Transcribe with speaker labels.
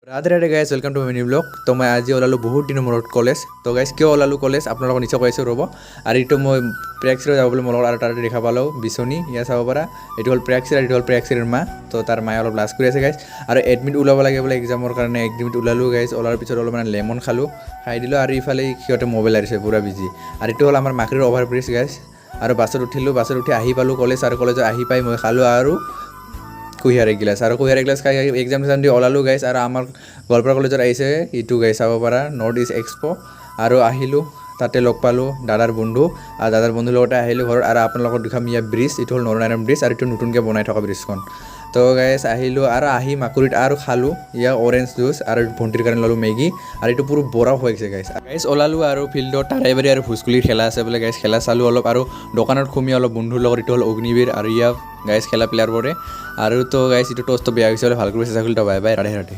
Speaker 1: Radhe Radhe guys, welcome to mini vlog. তো মই আজি ওলালোঁ বহুত দিনৰ মূৰত কলেজ। তো গাইজ, কিয় ওলালোঁ কলেজ আপোনালোকক নিশ্চয় কৈ আছোঁ, ৰ'ব। আৰু এইটো মই প্ৰেক্সিৰ যাবলৈ মোৰ লগত আৰু তাতে দেখা পালোঁ বিচনী। ইয়াত চাব পাৰা, এইটো হ'ল প্ৰেক্সিৰ আৰু এইটো হ'ল প্ৰেক্সিৰ মা। তো তাৰ মায়ে অলপ লাজ কৰি আছে গাইজ। আৰু এডমিট ওলাব লাগে বোলে এক্সামৰ কাৰণে। এডমিট ওলালোঁ গাইজ। ওলোৱাৰ পিছত অলপমান লেমন খালোঁ, খাই দিলোঁ আৰু ইফালে সিহঁতে মোবাইল আহিছে, পূৰা বিজি। আৰু এইটো হ'ল আমাৰ মাকৰিৰ অভাৰ ব্ৰিজ গাইজ। আৰু বাছত উঠিলোঁ, বাছত উঠি আহি পালোঁ কলেজ। আৰু কলেজত আহি পাই মই খালোঁ আৰু কুঁহিয়াৰ এগিলাচ। আৰু কুঁহিয়াৰ এগিলাচ খাই এক্সাম চেক্সাম দি ওলালোঁ গাইজ। আৰু আমাৰ গোৱালপাৰা কলেজত আহিছে ইটো গাইজ, চাব পাৰা, নৰ্থ ইষ্ট এক্সপ'। আৰু আহিলোঁ, তাতে লগ পালোঁ দাদাৰ বন্ধু আৰু দাদাৰ বন্ধুৰ লগতে আহিলোঁ ঘৰত। আৰু আপোনালোকক দেখাম ইয়াৰ ব্ৰিজ। এইটো হ'ল নৰনাৰায়ণ ব্ৰিজ আৰু এইটো নতুনকৈ বনাই থকা ব্ৰিজখন। তো গাইজ, আহিলোঁ আৰু আহি মাকুৰিত আৰু খালোঁ ইয়াৰ অৰেঞ্জ জুচ আৰু ভণ্টিৰ কাৰণে ল'লোঁ মেগী। আৰু এইটো পুৰা বৰফ হৈ গৈছে গাইজ। গাইজ, ওলালোঁ আৰু ফিল্ডত তাৰাইবাৰী আৰু ভোজকুলিৰ খেলা আছে বোলে গাইজ। খেলা চালোঁ অলপ আৰু দোকানত সুমি অলপ বন্ধুৰ লগত। এইটো হ'ল অগ্নিবীৰ আৰু ইয়াৰ গাইজ খেলা প্লেয়াৰবোৰে। আৰু তো গাইজ, এইটো টচটো বেয়া হৈছে বোলে, ভাল কৰি চেষ্টা কৰিলোঁ। Bye bye, Radhe Radhe.